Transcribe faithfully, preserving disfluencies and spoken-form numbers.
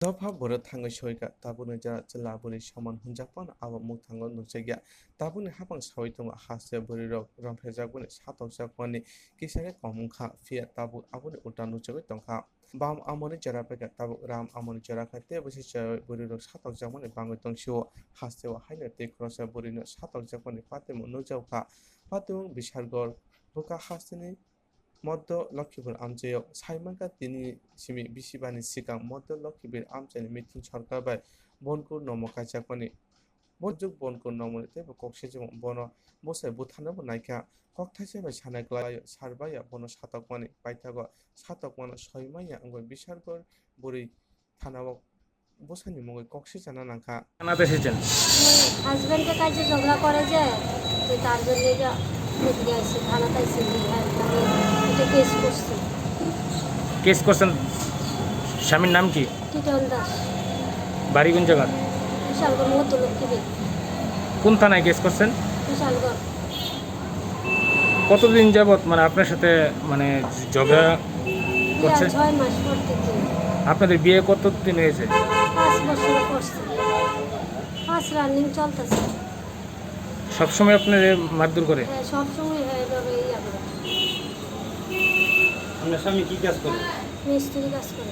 Dopha borok thangwi soika, tabukni jora chwla bwrwi soman hwnjakmano abo mwkthango nukjakya. Tabukni hapang sawi tongo, haste bwrwirok romphrejakmani satokjakmani kisa khe kom wngkha, phiya tabuk aboni ulta nukjagwi tongkha. Bam amoni jora paikha, tabuk ram amoni jora kha, tei bwsai chwrairok bwrwirok satokjakmani bangwi tongsio. Hasteo haino tei khoroksa bwrwino satokjakmani patimung nukjago kha. Patimung Bishargor bwkha hasteni Moddo Lokhipur amchaio saimankha, tini simi bisibani swkang Moddo Lokhipur amchaini meeting sorkar bai Bonkur nomo kaijakmani. Bo juk Bonkur nomoni teibo kok sijimo, bono bwsai butharnabo naikha. Kok thaisa bai sana klaio, sarbaiya bono satokmani, paithago satokmano soi manya wngwi Bishargor bwrwi thanao bwsani mungwi kok sijana nangkha. থানাতে এসেছেন? হাজবেন্ডকে কাছে ঝগড়া করে যে, তো তার জন্য এটা এদিকে আইসি, থানাতে আইসি, হ্যাঁ, আমি এটা কেস করছি। কেস করছেন? স্বামীর নাম কি? টিটন দাস। বাড়ি কোন জায়গা? বিশালগড় মধ্যলক্ষ্মী। কোন থানায় কেস করছেন? বিশালগড়। কতদিন যাবত মানে আপনার সাথে মানে ঝগড়া বিয়ার করছে? ছয় মাস পর থেকে। আপনাদের বিয়ে কত দিন হয়েছে? পাঁচ বছর করছে। পাঁচ রানিং চলতেছে। সবসময় আপনাদের মারধর করে? হ্যাঁ, সবসময় হয় এভাবে ইয়া করে। আপনার স্বামী কি কাজ করে? মিস্ত্রি কাজ করে।